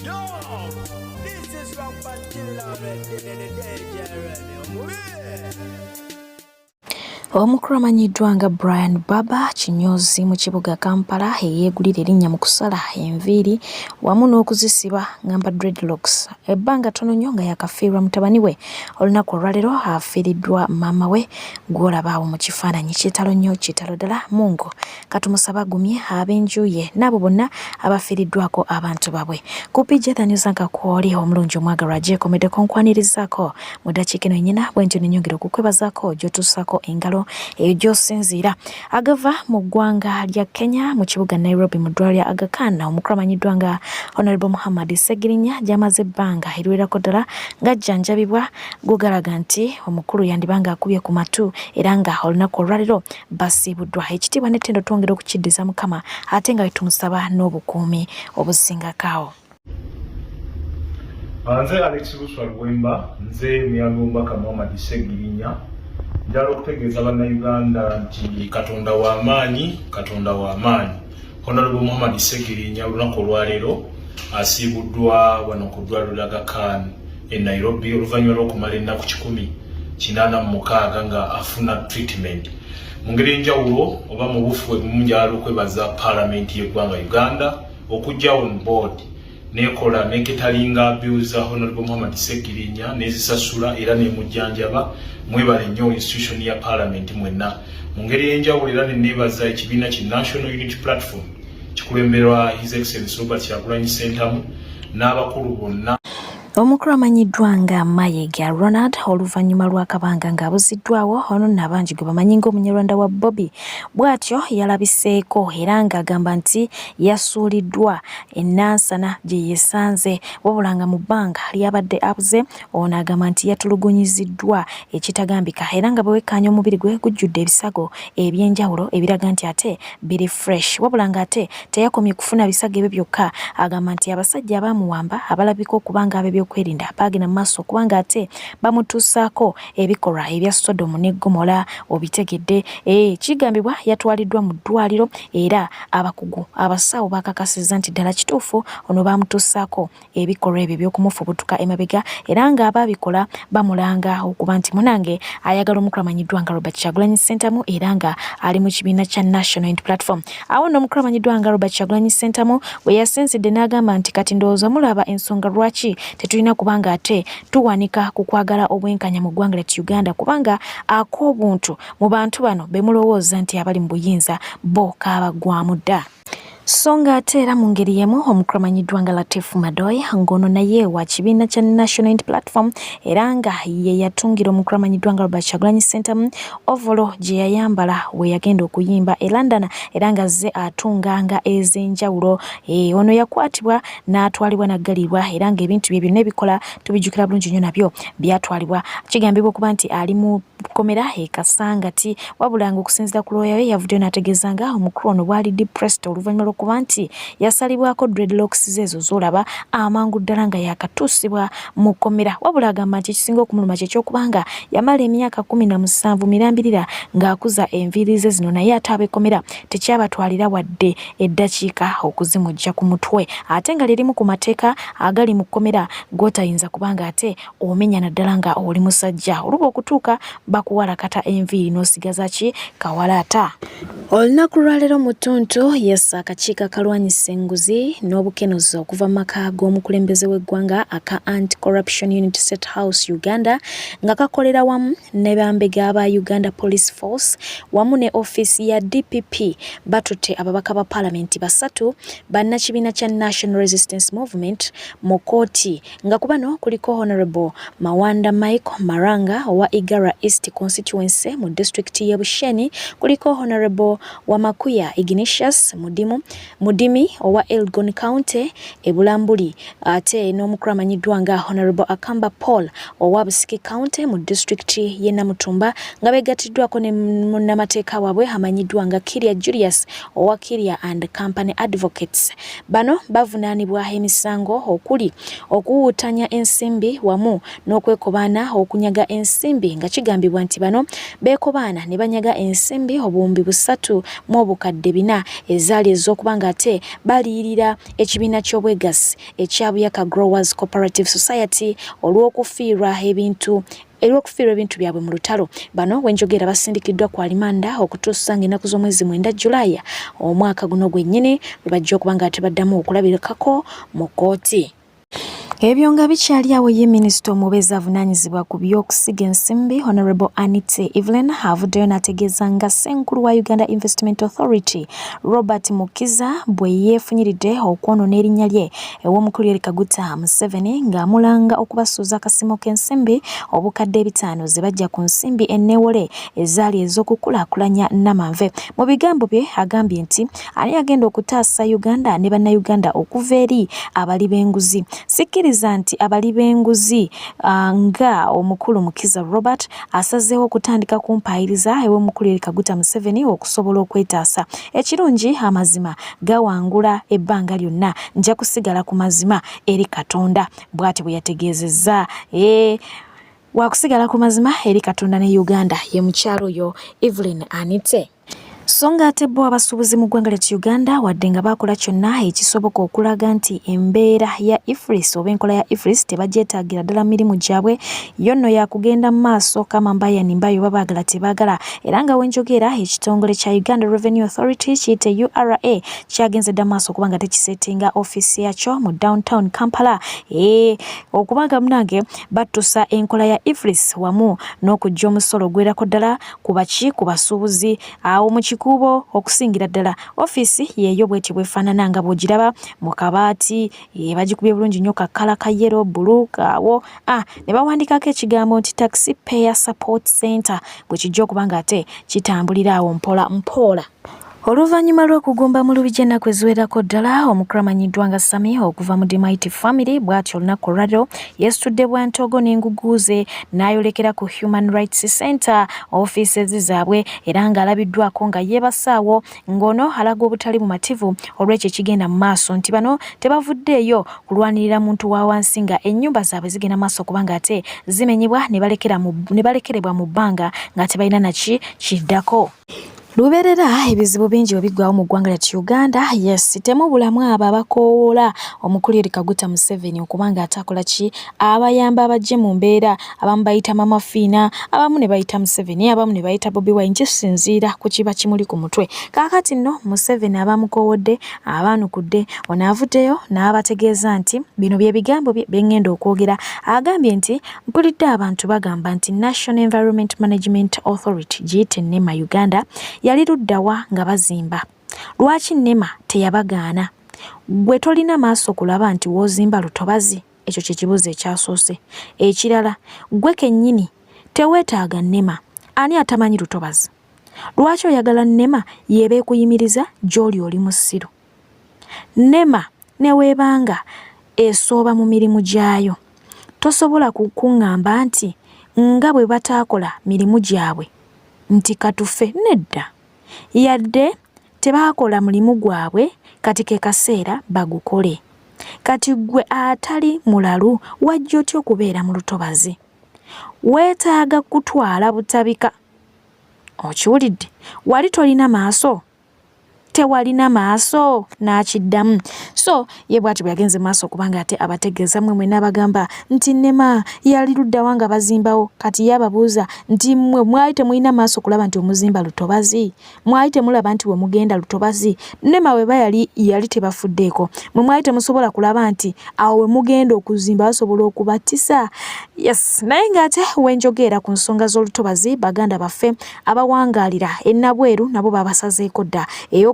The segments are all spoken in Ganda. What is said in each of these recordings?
Yo, this is Rampant Killer DJ Remy. Omukulu amanyiddwa nga Brian Baba kinyozi mu kibuga Kampala eyeegulira erinnya mu kusala enviiri wamu n'okuzisiba ngamba dreadlocks ebbanga ttono nnyo nga yakafiirwa mutabani we. Olunaku olwaleero afiiriddwa maama we gw'olaba awo mu kifaananyi. Kitalo nnyo, kitalo ddala. Mungu katumusaba agumye ab'enju ye n'abo bonna abafiiriddwako abantu baabwe. Ku PJ The News Anchor kw'oli omulungi omwagalwa gyekomeddeko nkwanirizaako mu ddakiika eno nnyina bwentyo ne nyongera okukwebazaako gy'otuusaako engalo eyo gy'osinziira. Agava mu ggwanga lya Kenya mu kibuga Nairobi mu ddwaliro lya Aga Khan, omukulu amanyiddwa nga Honorable Muhammad Ssegirinya gy'amaze ebbanga eriwerako ddala ng'ajjanjabibwa gugalaga nti omukulu yandiba ng'akubye ku matu era nga olunaku olwaleero basiibuddwa. Ekitiibwa n'ettendo twongera okukiddiza Mukama ate nga tumusaba n'obukuumi obusingako awo. Nze Alex Luswa Luwemba, nze muyambi w'omubaka Muhammad Ssegirinya. Njagala okutegeeza Bannayuganda nti Katonda wa maanyi, Katonda wa maanyi. Honorable Muhammad Ssegirinya olunaku olwaleero asiibuddwa wano ku ddwaliro lya Aga Khan e Nairobi oluvannyuma lw'okumala ennaku 186 nga afuna treatment. Mu ngeri enjawulo oba mu bufu bwe njagala okwebaza Paalamenti y'eggwanga Uganda okujja on board nekola neketalinga bills za Honorable Muhammad Ssegirinya nezisasula era nemujjanjaba. Mwebale nnyo institution ya Parliament mwenna. Mu ngeri ey'enjawulo era neneebaza ekibiina ki National Unity Platform kikulemberwa His Excellency Robert Kyagulanyi Ssentamu n'abakulu bonna. Omukulu amanyiddwa nga Mayega Ronald oluvannyuma lw'akabanga ng'abuziddwawo, ono nno abangi gwe bamanyi ng'Omunyarwanda wa Bobi, bw'atyo yalabiseeko era ng'agamba nti yasuuliddwa ennansana gye yeesanze, wabula nga mu bbanga ly'abadde abuze ono agamba nti yatulugunyiziddwa ekitagambika era nga bwe wekkaanya omubiri gwe gujjudde ebisago eby'enjawulo ebiraga nti ate biri fresh. Wabula ng'ate teyakomye kufuna bisago ebyo byokka, agamba nti abasajja abaamuwamba abalabika okuba nga ab'ebyokwerinda baagenda mu maaso okuba nga ate bamutuusaako ebikolwa ebya Sodomu ne Ggomola. Obitegedde? Kigambibwa yatwaliddwa mu ddwaliro era abakugu abasawo bakakasizza nti ddala kituufu ono baamutuusaako ebikolwa ebyo eby'okumufubutuka emabega era ng'abaabikola bamulanga okuba nti munange ayagala omukulu amanyiddwa nga Robert Kyagulanyi Ssentamu era nga ali mu kibiina kya National Unity Platform. Awo nno omukulu amanyiddwa nga Robert Kyagulanyi Ssentamu bwe yasinzidde n'agamba nti kati ndowooza mulaba ensonga lwaki tetulina kubanga ate tuwanika ku kwagala obwenkanya mu ggwanga lyattu Uganda, kubanga ak'obuntu mu bantu bano be mulowooza nti abali mu buyinza bo kaabaggwamu dda. So nga ate era mu ngeri y'emu omukulu amanyiddwa nga Latif Madoy ng'ono naye wa kibiina kya National Unity Platform era nga ye yatungira omukulu amanyiddwa nga Robert Kyagulanyi Ssentamu ovolo gye yayambala we yagenda okuyimba e London era nga azze atunganga ez'enjawulo. Ono yakwatibwa n'atwalibwa n'aggalirwa era ng'ebintu bye byonna ebikola tubijjukira bulungi nnyo nabyo byatwalibwa. Kigambibwa okuba nti ali mu kkomera e Kasangati, wabula ng'okusinziira ku looya we yavuddeyo n'ategeeza nga omukulu ono bw'ali depressed oluvannyuma lw'okuba nti yasalibwako dreadlocks ze ezo z'olaba amangu ddala nga yakatuusibwa mu kkomera. Wabula agamba nti ekisinga okumuluma kye ky'okuba nga yamala emyaka 17 mirambirira ng'akuza enviiri ze zino, naye ate ab'ekkomera tekyabatwalira wadde eddakiika okuzimuggya ku mutwe, ate nga lye limu ku mateeka agali mu kkomera g'otayinza kuba nga ate omenya naddala nga oli musajja. Oluba okutuuka bakuwalakata enviiri n'osigaza ki kawalaata. Olunaku lwaleero mu ttuntu yes akakiiko akalwanyisa enguzi n'obukenuzi okuva mu maka g'omukulembeze w'eggwanga aka Anti-Corruption Unit State House Uganda nga kakolera wamu ne bambega ba Uganda Police Force wamu ne ofiisi ya DPP batutte ababaka ba paalamenti basatu bannakibiina kya National Resistance Movement mu kkooti, nga ku bano kuliko Honorable Mawanda Michael Maranga owa Igara East Constituency mu disitulikiti y'e Bushenyi, kuliko Honorable Wamakuya Ignatius Mudimu, Mudimi owa Elgon County e Bulambuli, ate n'omukulu amanyiddwa nga Honorable Akamba Paul owa Busiki County mu disitulikiti y'e Namutumba, nga beegattiddwako ne munnamateeka waabwe amanyiddwa nga Kirya Julius owa Kirya and Company Advocates. Bano bavunaanibwa emisango okuli okuwuutanya ensimbi wamu n'okwekobaana okunyaga ensimbi nga kigambibwa Kigambibwa nti bano beekobaana ne banyaga ensimbi 3400 ezaali ez'okuba ng'ate baliyirira ekibiina ky'obwegassi ekya Buyaka Growers Cooperative Society olw'okufiirwa ebintu olw'okufiirwa ebintu byabwe mu lutalo. Bano wenjogera basindikiddwa ku alimanda okutuusa ng'ennaku z'omwezi 9 Julaaya omwaka guno gwennyini lwe bajja okuba nga tebaddamu okulabikako mu kkooti. Ebyo nga bikyali awo, ye minisita omubeezi avunaanyizibwa ku by'okusiga ensimbi Honorable Anite Evelyn avuddeyo n'ategeeza nga ssenkulu wa Uganda Investment Authority Robert Mukiza bwe yeefunyiridde okwonoona erinnya lye ew'omukulu Yoweri Kaguta Museveni ng'amulanga okubasuuza akasimo k'ensimbi 5000 ze bajja ku nsimbi enneewole ezaali ez'okukulaakulanya Namanve. Mu bigambo bye agambye nti ani agenda okutaasa Uganda ne bannayuganda okuva eri abali b'enguzi. Sikkiriza nti abali b'enguzi nga omukulu Mukiza Robert asazeewo okutandika kumpaayiriza ew'omukulu Yoweri Kaguta Museveni okusobola okwetaasa. Ekirungi amazima gawangula ebbanga lyonna, nja kusigala ku mazima eri Katonda, bw'atyo bwe yategeezezza. Wakusigala ku mazima eri Katonda ne Uganda, ye mukyalo oyo Evelyn Anite. So ng'ate bo abasuubuzi mu ggwanga lyattu Uganda wadde nga baakola kyonna ekisoboka okulaga nti embeera ya EFRIS oba enkola ya EFRIS tebagyetaagira ddala mirimu gyabwe, yo nno yakugenda mu maaso kama mbaya ni mbayo oba baagala tebaagala. Era nga wenjogera ekitongole kya Uganda Revenue Authority kiyite URA kyagenze dda maaso okuba nga tekisetinga ofiisi yakyo mu downtown Kampala okuba nga munange battusa enkola ya EFRIS wamu n'okujja omusolo ogwerako ddala ku baki ku basuubuzi awo mu kikuubo. Okusingira ddala ofiisi yeeyo bwetyo bwefaanana nga bw'ogiraba mu kabaati, bagikubye bulungi nnyo kakkala ka yellow bbulu kaawo ne bawandiikako ekigambo nti Taxi Payer Support Center, bwe kijja okuba ng'ate kitambulira awo mpola mpola. Oluvannyuma lw'okugumba mu lubigi ennaku eziwerako ddala, omukulu amanyiddwa nga Sami okuva mu The Mighty Family bw'atyo olunaku olwaliro yeesitudde bwa ntogo n'engugu ze n'ayolekera ku Human Rights Center offices zaabwe, era ng'alabiddwako nga yeebasaawo ng'ono alaga obutali bumativu olw'ekyo ekigenda mu maaso nti bano tebavuddeeyo kulwanirira muntu wa wansi nga ennyumba zaabwe zigenda maaso kubanga ate zimenyebwa ne balekerebwa mu bbanga nga tebalina naki kiddako. Lubeerera ebizibu bingi bwe biggwawo mu ggwanga lyattu Uganda, yes, temubulamu abo abakoowoola omukulu Yoweri Kaguta Museveni okuba nga ate akola ki, abayamba abaggye mu mbeera. Abamu bayita Mama Fiina, abamu ne bayita Museveni, abamu ne bayita Bobi Wine, kisinziira ku kiba kimuli ku mutwe. Kaakati nno Museveni abamukoowodde abaanukudde, ono avuddeyo n'abategeeza nti bino bye bigambo bye bye ŋŋenda okwogera. Agambye nti mpulidde abantu bagamba nti National Environment Management Authority giyite NEMA Uganda yali luddawa nga bazimba. Lwaki NEMA teyabagaana? Ggwe tolina maaso kulaba nti w'ozimba lutobazi? Ekyo kye kibuuzo ekyasoose. Ekirala, ggwe kennyini teweetaaga NEMA. Ani atamanyi lutobazi? Lwaki oyagala NEMA y'eba ekuyimiriza gy'oli oli musiru? NEMA ne weebanga esooba mu mirimu gyayo, tosobola kuŋŋamba nti nga bwe bataakola mirimu gyabwe nti katufe. Nedda. Yadde tebaakola mulimu gwabwe kati ke kaseera bagukole. Kati ggwe atali mulalu wajja otya okubeera mu lutobazi? Weetaaga kutwala butabika. Okiwulidde? Wali tolina maaso? Tewalina maaso? N'akiddamu. So ye bw'atyo bwe yagenze maaso okubanga ate abategeeza mmwe mwenna abagamba nti NEMA yali luddawa nga bazimbawo. Kati ye ababuuza nti mmwe mwali temulina maaso kulaba nti omuzimba lutobazi? Mwali temulaba nti we mugenda lutobazi? NEMA weba yali tebafuddeeko. Mmwe mwali temusobola kulaba nti awo we mugenda okuzimba basobola okubattisa? Yes, naye ng'ate wenjogeera ku nsonga z'olutobazi, baganda baffe abawangaalira e Nabweru nabo babasazeeko dda.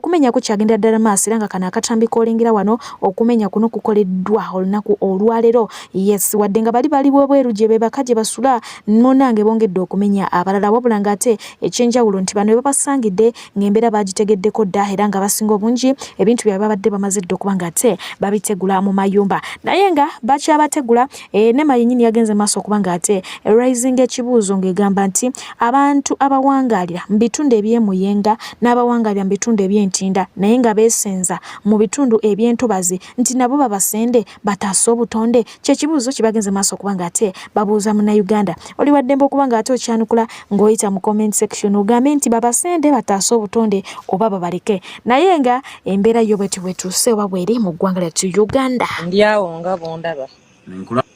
Okumenya kukyagenda ddala maaso era nga kano akatambi k'olengera wano, okumenya kuno kukoleddwa olunaku olwaleero. Yes, wadde nga bali bali bwebweru gye beebaka gye basula, munnange bongedde okumenya abalala, wabula ng'ate ekyenjawulo nti bano babasangidde ng'embeera bagitegeddeko dda era nga basinga obungi ebintu byabwe babadde bamaze dda okuba ng'ate babitegula mu mayumba, naye nga bakyabategula. NEMA yennyini yagenze maaso okuba ng'ate rising ekibuuzo ng'egamba nti abantu abawangaalira mu bitundu eby'emuyenga n'abawangaalira mu bitundu eby'entikko Ntinda naye nga beesenza mu bitundu eby'entobazi nti nabo babasende bataase obutonde? Kyekibuuzo kyebagenze maaso okuba nga ate babuuza Munnayuganda. Oli wa ddembe okuba nga ate okyanukula ng'oyita mu comment section ogambe nti babasende bataase obutonde oba babaleke. Naye nga embeera yo bweti bwetuuse oba bweri mu ggwanga lyattu Uganda. Ndi awo nga bw'ondaba. Nkulaba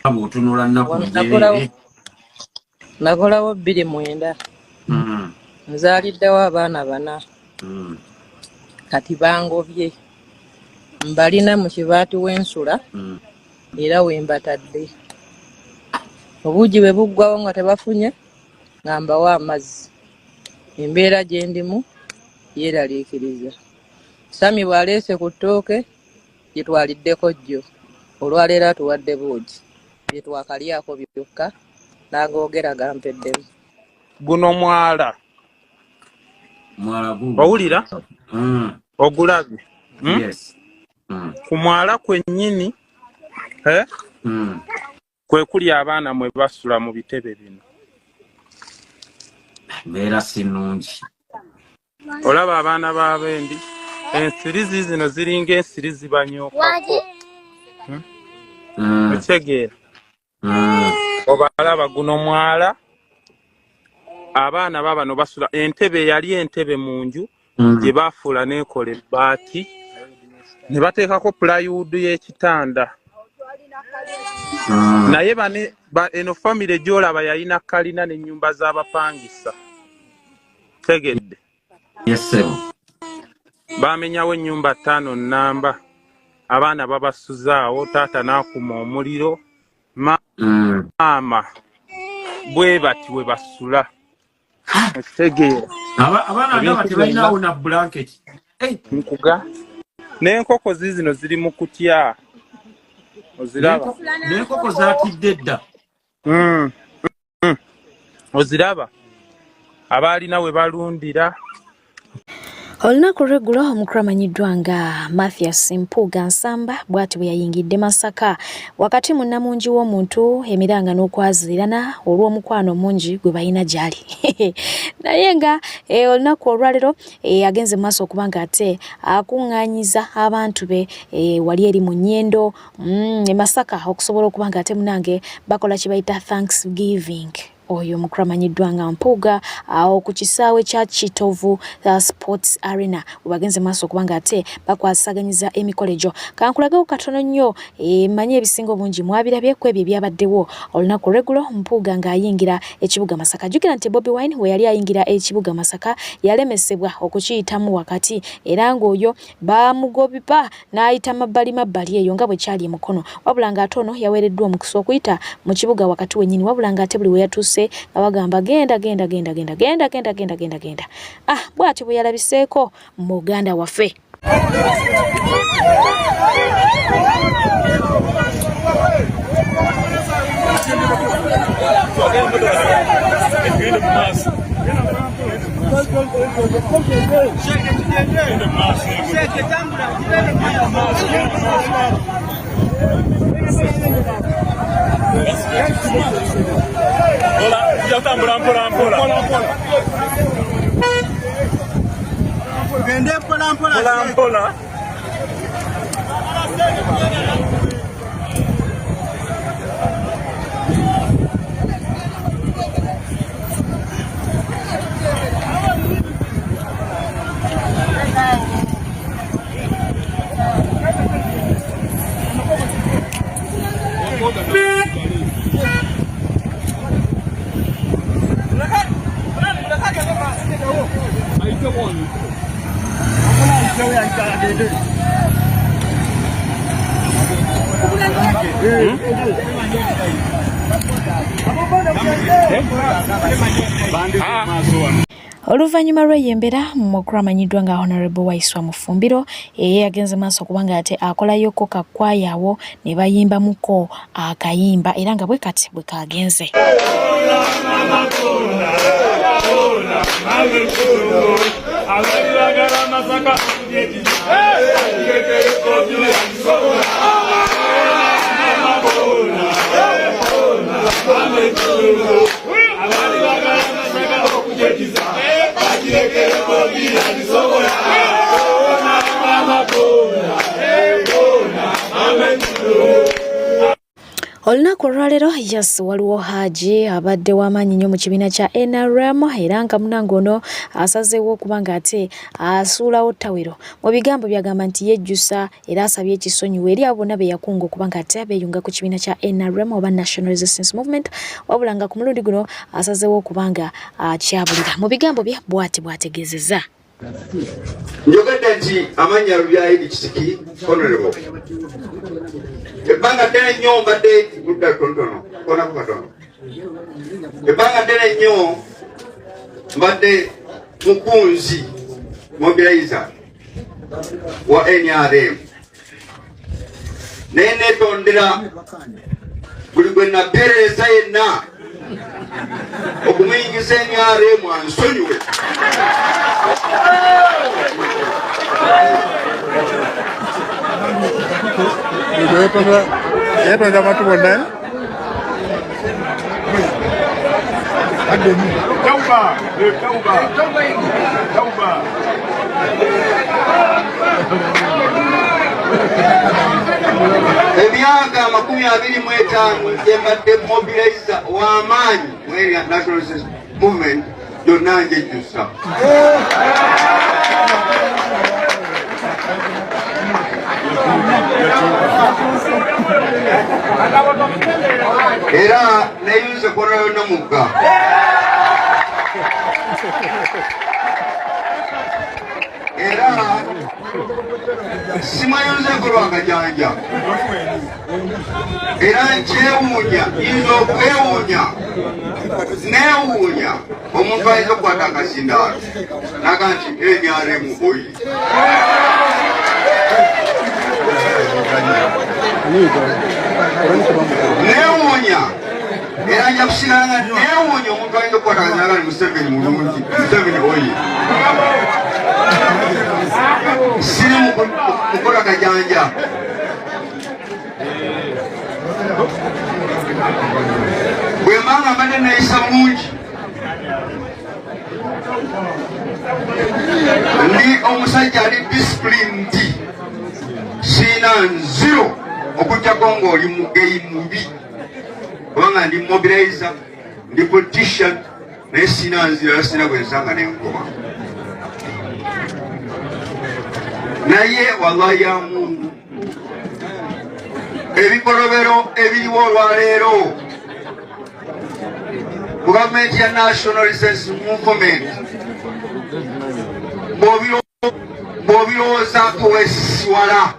otunula nnaku Wano njereere. nagolawo 2009. Nzaaliddewo abaana 4. Kati bangobye. Mbalina mu kibaati w'ensula era we mbatadde. Obuugi bwe buggwawo nga tebafunye nga mbawa amazzi. Embeera gye ndimu yeeraliikiriza. Sami bw'aleese ku ttooke lye twaliddeko jjo. Olwaleero atuwadde buugi. Bye twakalyako byokka n'agoogera gampeddemu. Guno mwala. Mwala gugu. Owulira? Ogulabye? Yes. Ku mwala kwennyini kwe kuli abaana mwe basula mu bitebe bino. Mbeera si nnungi. Olaba abaana b'abendi ensirizi zino ziringa ensiri zibanyookako. Okitegeera? Obalaba guno mwala abaana babano basula entebe yali entebe mu nju gye baafuula n'ekola ebbaati ne bateekako plywood y'ekitanda. Naye eno famire gy'olaba yalina kalina n'ennyumba z'abapangisa. Tegedde. Yes, sir. Baamenyawo ennyumba 5 nnamba. Abaana babasuzaawo, taata n'akuma omuliro. Maama bwe bati we basula. Okitegeera. Abaana ndaba tebalinawo na blanket. Nkuga. N'enkoko zino ziri mu kutya. Oziraba. N'enkoko zaatidde dda. Oziraba. Abaalina we balundira. Olunaku olw'eggulo omukulu amanyiddwa nga Mathias Mpuuga Nsamba bw'ati bwe yayingidde Masaka wakati mu nnamungi w'omuntu emiranga n'okwaziirana olw'omukwano omungi gwe balina gy'ali. Naye nga olunaku olwaleero agenze mu maaso okuba nga ate akuŋŋaanyiza abantu be wali eri mu Nnyendo e Masaka okusobola okuba nga ate munnange bakola kye bayita Thanksgiving. Oyo omukulu amanyiddwa nga Mpuuga awo ku kisaawe kya Kitovu Sports Arena we bagenze maaso okuba nga ate bakwasaganyiza emikolo egyo. Kankulageko katono nnyo mmanyi ebisinga obungi mwabirabye ku ebyo ebyabaddewo olunaku olw'eggulo Mpuuga ng'ayingira ekibuga Masaka. Jjukira nti Bobi Wine we yali ayingira ekibuga Masaka yalemesebwa okukiyitamu wakati era ng'oyo baamugoba n'ayita mabbali mabbali eyo nga bwe kyali e Mukono, wabula ng'ate ono yaweereddwa omukisa okuyita mu kibuga wakati wennyini, wabula ng'ate buli we yatuuse nga bagamba genda genda genda genda genda genda genda genda genda. Ah, bw'atyo bwe yalabiseeko muganda waffe. Mpola mpola. Oluvannyuma lw'eyo embeera mukulu amanyiddwa nga Honorable Waiswa Mufumbiro yagenze maaso kubanga ate akolayoko kakkwaya awo ne bayimbamuko akayimba era nga bwe kati bwe kagenze. Olunaku olwaleero yes waliwo Haji abadde w'amaanyi nnyo mu kibiina kya NRM era nga munange ono asazeewo okuba nga ate asuulawo ttawero mu bigambo byagamba nti yejjusa era asabye ekisonyiwo eri abo bonna be yakunga okuba nga ate beeyunga ku kibiina kya NRM oba National Resistance Movement wabula nga ku mulundi guno asazeewo okuba nga akyabulira mu bigambo bye bw'ati bw'ategeezezza. Njogedde nti amannya Lubyayi Kisiki Honorable. Ebbanga ddene nnyo mbadde ludda lutonotono, koonako katono. Ebbanga ddene nnyo mbadde mukunzi mobilizer wa NRM. Naye neetondera buli gwe napeerereza yenna okumuyingiza NRM ansonyiwe. Yetonda abantu bonna. Tauba, tauba, tauba. Emyaka 25 gye mbadde mobilizer w'amaanyi mu area National Resistance Movement gyonna njejjusa. Era neyunze kona yonna mugga. Era simweyunzeeko lwakajanja era nkyewuunya, nyinza okwewuunya, neewuunya omuntu ayinza okukwata akazindaalo naga nti NRM oyi. Neewuunya era nja kusigala nga neewuunya omuntu ayinza okukwata akazindaalo ni Museveni mulungi, Museveni oyi. Siri mukukola kajanja. Bwe mba nga mbadde neeyisa bulungi, ndi omusajja ali disciplined, siina nziro okuggyako ng'oli mugeyi mubi, kubanga ndi mobilizer, ndi politician, naye siina nziro era siina bwe nsanga n'enkoma. Naye wallahi ya Mungu, ebikolobero ebiriwo olwaleero mu gavumenti ya National Resistance Movement bw'obirowoozaako weesisiwala.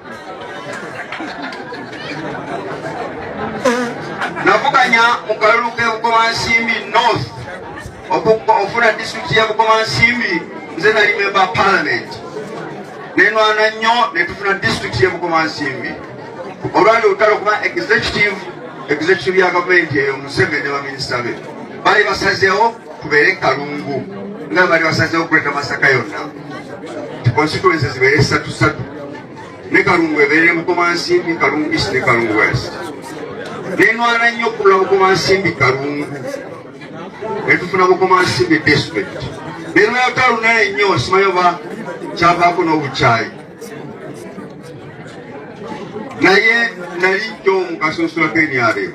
Navuganya mu kalulu k'e Bukomansimbi North okufuna disitulikiti ya Bukomansimbi, nze nali member of parliament, nenwana nnyo netufuna disitulikiti y'e Bukomansimbi. Olwali olutalo kuba executive ya gavumenti eyo Museveni ne baminisita be baali basazeewo tubeere Kalungu, nga baali basazeewo okuleeta Masaka yonna constituency zibeere ssatu ssatu, ne Kalungu ebeere Bukomansimbi, Kalungu East ne Kalungu West. Nenwana nnyo okugula Bukomansimbi Kalungu netufuna Bukomansimbi district. Nenwana olutalo lunene nnyo, simanyi oba kyavaako n'obukyayi, naye nali jjo mu kasunsula k'NRM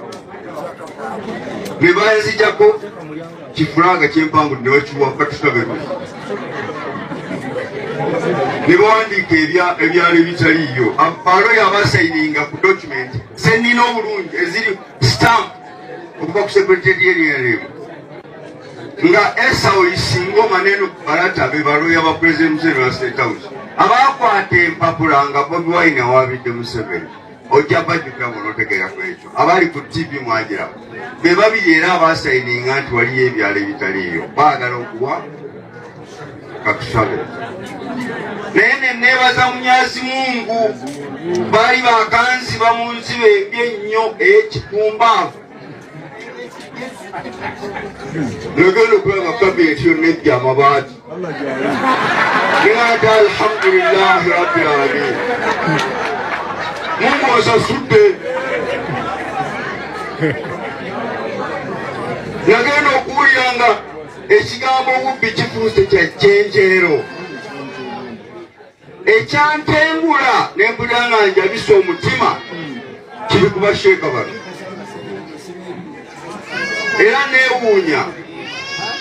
ne banzijako kifulaga kyempangudde ne bakiwa katusabe ne bawandiika ebyalo ebitaliiyo. Abaloya abasayininga ku document zenina obulungi eziri stamp okuva ku secretary y'NRM nga Esau Isingoma neno Barata be baloya ba President Museveni wa State House abakwata empapula nga Bobi Wine awaabidde Museveni. Ojja bajjukira ng'onootegeera ku ekyo. Abaali ku TV mwagiraba be babiri era abasayininga nti waliyo ebyalo ebitaliiyo, baagala okuwa katusabe. Naye ne neebaza Munyazi Mungu, baali bakanziba mu nziba embi ennyo ey'ekikumbaavu. Nagenda okulaba kabineti yonna ejja amabaati, ngata alhamdulillahi rabbil alamin, Mungu asasudde. Nagenda okuwulira nga ekigambo obubbi kifuuse kya jjenjeero ekyantengula, ne mpulira nga njabisa omutima kiri kuba sheeka bano. Era neewuunya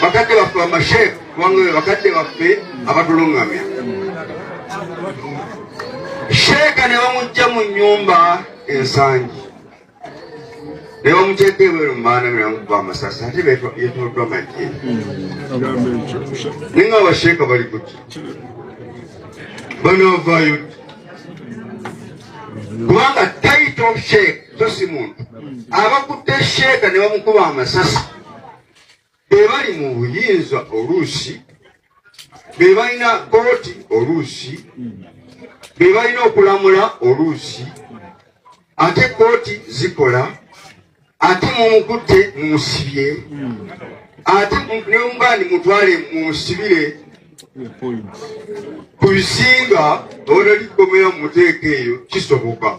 bakadde baffe bamasheekh, kubanga be bakadde baffe abatulungamya. Sheeka ne bamujja mu nnyumba ensangi ne bamuteeka ebweru mu baana be namukuba amasasi, ate yetooloddwa magye. Naye nga abasheeka bali kuti banaavaayo ddi? Kubanga title of sheikh so si muntu. Abakutte sheeka ne bamukuba amasasi be bali mu buyinza oluusi, be balina kooti oluusi, be balina okulamula oluusi, ate kooti zikola, ate mumukutte mumusibye, ate nemugandi mutwale mumusibire ku bisinga awatali kkomera mumuteeka eyo kisoboka.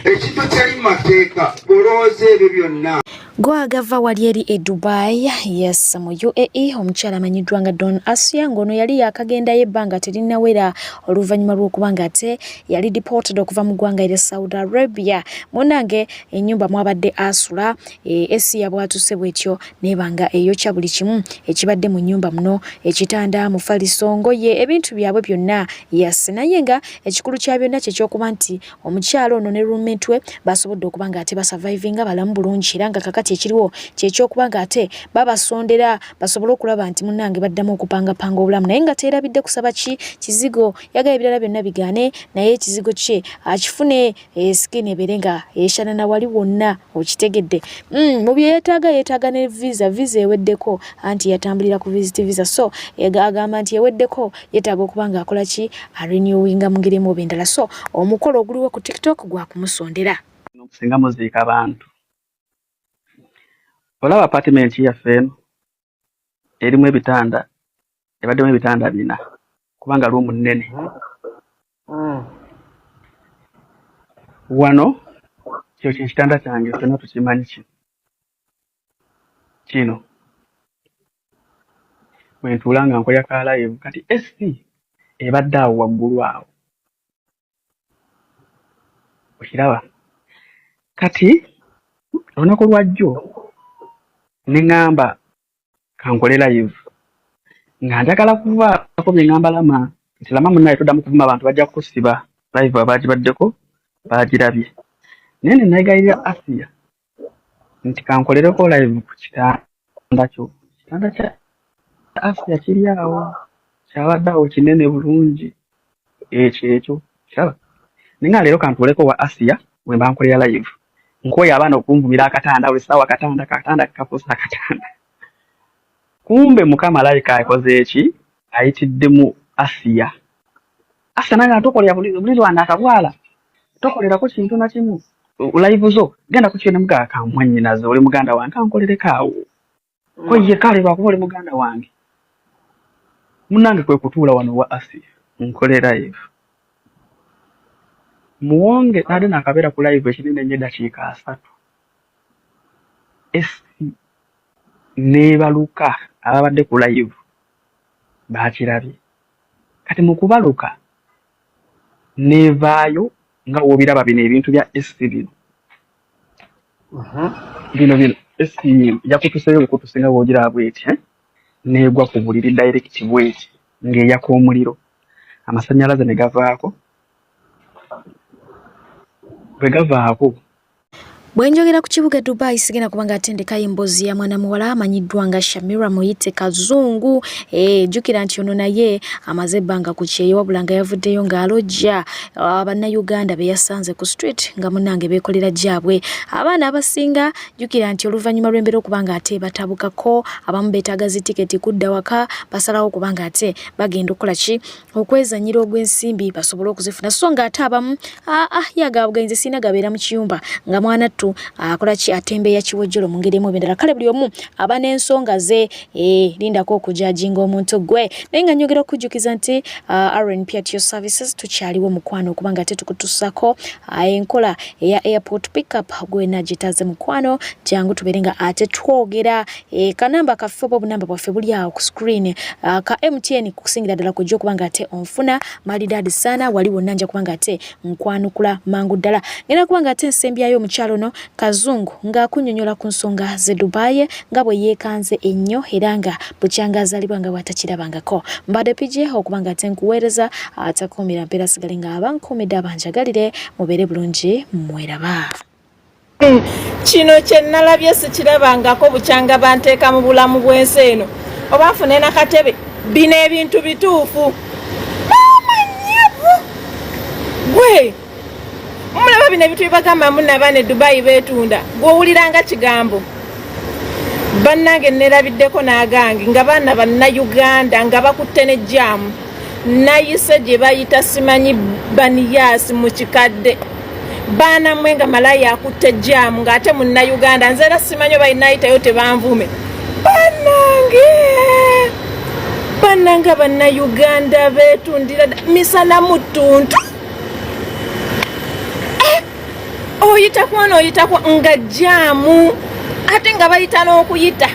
Ekintu kyali mu mateeka olowooza ebyo byonna. Gwagava wali eri e Dubai, yes, mu UAE, omukyala amanyiddwa nga Don Asia ng'ono yali yaakagendayo ebbanga terinnawera oluvannyuma lw'okuba nga ate yali deported okuva mu ggwanga erya Saudi Arabia. Munnange ennyumba mwabadde asula e, Asia bwatuse bwetyo neeba nga eyokya buli kimu ekibadde mu nnyumba muno, ekitanda, mufaliso, ngoye, ebintu byabwe byonna, yes. Naye nga ekikulu kya byonna kye ky'okuba nti Omukyala ono ne roommate we basobodde okuba nga ate basurvivinga balamu bulungi era nga kakati ekiriwo kyekyokuba nga ate babasondera basobole okulaba nti munnange baddamu okupangapanga obulamu, naye nga teerabidde kusaba ki kizigo. Yagala ebirala byonna bigaane naye ekizigo kye akifune, skin ebeere nga eshanana wali wonna, okitegedde. Mu bye yeetaaga, yeetaaga ne visa. Visa eweddeko anti yatambulira ku visit visa, so agamba nti eweddeko, yeetaaga okuba nga akola ki, arenewinga mu ngeri emu oba endala. So omukolo oguliwo ku TikTok gwa kumusondera. Singa muziika bantu, olaba apatimenti yaffe eno erimu ebitanda, ebaddemu ebitanda bina kubanga luumu nnene. Wano kyo kyekitanda kyange, ffenna tukimanyi kino. Kino bwe ntuula nga nkolera ka live. Kati AC ebadde awo waggulu awo, okiraba. Kati olunaku lwajjo ne ŋŋamba kankole live nga njagala kuvaako bye ŋŋamba Lama nti, Lama munnaye, toddamu kuvuma abantu, bajja kukusiba. Live abaagibaddeko baagirabye, naye ne neegayirira Asiya nti kankolereko live ku kitanda kyo. Kitanda kya Asiya kiri awo, kyabadde awo kinene bulungi, ekyo ekyo kiraba. Naye nga leero kantuuleko wa Asiya we mba nkolera live, nkooye abaana okunvumira akatanda buli ssaawa, katanda katanda kafuuse akatanda. Kumbe Mukama alabika akoze eki, ayitidde mu Asiya. Asiya nange atokolera buli lwana akabwala, tokolerako kintu na kimu live zo, genda ku kyo ne mugaa kamwannyinaze, oli muganda wange, kankolereko awo ko ye kale lwakuba oli muganda wange. Munnange kwe kutuula wano wa Asiya nkole live muwonge nade nakabeera ku live ekinene nnyo eddakiika 30, AC neebaluka. Ababadde ku live baakirabye. Kati mu kubaluka neevaayo nga w'obiraba bino ebintu bya AC bino bino bino. AC yakutuseyo bukutusi nga bw'ogiraba bweti, eh? Neegwa ku buliri direct bweti ng'eyaka omuliro, amasannyalaze ne gavaako. Bwe gavaako Bwe njogera ku kibuga Dubai sigenda kuba nga atendekayo emboozi ya mwana muwala amanyiddwa nga Shamira Muyite Kazungu. Jjukira nti ono naye amaze ebbanga ku kyeyo, wabula nga yavuddeyo ng'alojja Bannayuganda be yasanze ku street nga munnange beekolera gyabwe. Abaana abasinga jjukira nti oluvannyuma lw'embeera okuba nga ate batabukako, abamu beetaaga zi tiketi kudda waka, basalawo okuba nga ate bagenda okukola ki, okwezanyira ogw'ensimbi basobole okuzifuna, so ng'ate abamu aa yagabugenzi sirina gabeera mu kiyumba nga mwana ttu. mwattu akola ki, atembeeya kiwojjolo mu ngeri emu ebendala. Kale buli omu aba n'ensonga ze, lindako okujajinga omuntu gwe. Naye nga nyongera okujjukiza nti RNP at your services, tukyaliwo mukwano okubanga ate tukutusako enkola eya airport pickup. Gwena gyetaze mukwano, jangu tubeere nga ate twogera. Kanamba kaffe oba obunamba bwaffe buli awo ku screen, ka MTN kusingira ddala kujja okuba nga ate onfuna malidaadi sana wali wonna, nja kuba nga ate nkwanukula mangu ddala. Ngenda kuba nga ate nsembyayo omukyalo ono Kazungu ng'akunnyonnyola ku nsonga z'e Dubai nga bwe yeekanze ennyo era nga bukyanga azaalibwa nga bw'atakirabangako. Mbadde PJ okuba nga ate nkuweereza, atakuumira mpeera sigale nga abankuumidde abanjagalire. Mubeere bulungi, mweraba. Kino kye nalabye sikirabangako bukyanga banteeka mu bulamu bw'ensi eno oba nfune nakatebe. Bino ebintu bituufu, maama nnyabo gwe mulaba bino ebintu byebagamba mbu nabaana e Dubai beetunda, gw'owuliranga kigambo. Bannange, nerabiddeko n'agange nga baana Bannayuganda nga bakutte ne jam. Nayise gye bayita simanyi Baniyasi mu kikadde, baana mmwe, nga malaya akutte jam ng'ate Munnayuganda. Nze era simanyi oba nayitayo tebanvume. Bannange, bannange, Bannayuganda beetundira misana mu ttuntu. Oyita kwona, oyita nga jam, ate nga bayita n'okuyita.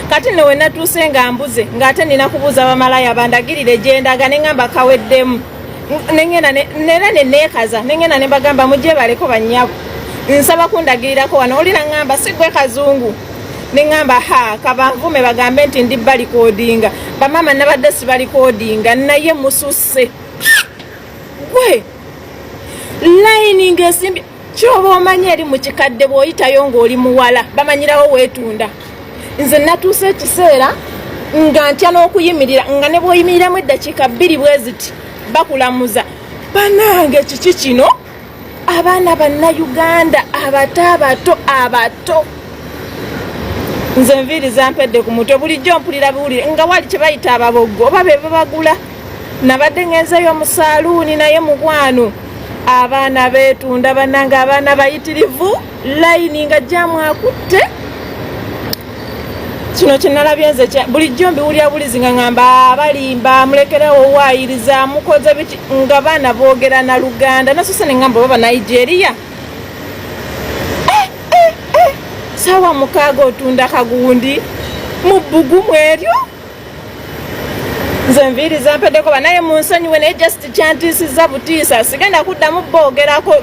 Kati nno we natuuse nga mbuze, ng'ate nina kubuuza bamalaya bandagirire gyendaga, ne ŋŋamba kaweddemu. Neŋŋenda nera ne neekaza, ne ŋŋenda ne mbagamba, "Mujje baleko bannyabo, nsaba kundagirirako wano." Oli naŋŋamba, "Si gwe Kazungu?" Ne ŋŋamba, "Ha, kabanvume bagambe nti ndi balikodinga." Bamaama, nabadde sibalikodinga, naye mususse. Gwe layini ng'esimbye, kyoba omanyi eri mu kikadde bw'oyitayo ng'oli muwala bamanyirawo weetunda. Nze natuuse ekiseera nga ntya n'okuyimirira, nga ne bw'oyimiriramu eddakiika 2 bwe ziti bakulamuza. Banange, kiki kino? Abaana Bannayuganda abato, abato, abato, nze enviiri zampedde ku mutwe. Bulijjo mpulira biwulire nga wali kye bayita ababoggo oba be babagula. Nabadde ngenzeyo mu saaluuni, naye mukwano, abaana beetunda. Bannange, abaana bayitirivu, layini nga jam akutte. Kino kyenalabye nze bulijjo mbiwulira bulizi nga ŋŋamba abalimba, mulekerawo waayiriza, mukoze biki, nga baana boogera na Luganda. Nasose ne ŋŋamba oba Banigeria. Saawa 6 otunda kagundi mu bbugumu eryo. Nze enviiri zampeddeko, banaye munsonyiwe, naye just kyantiisiza butiisa. Sigenda kuddamu boogerako.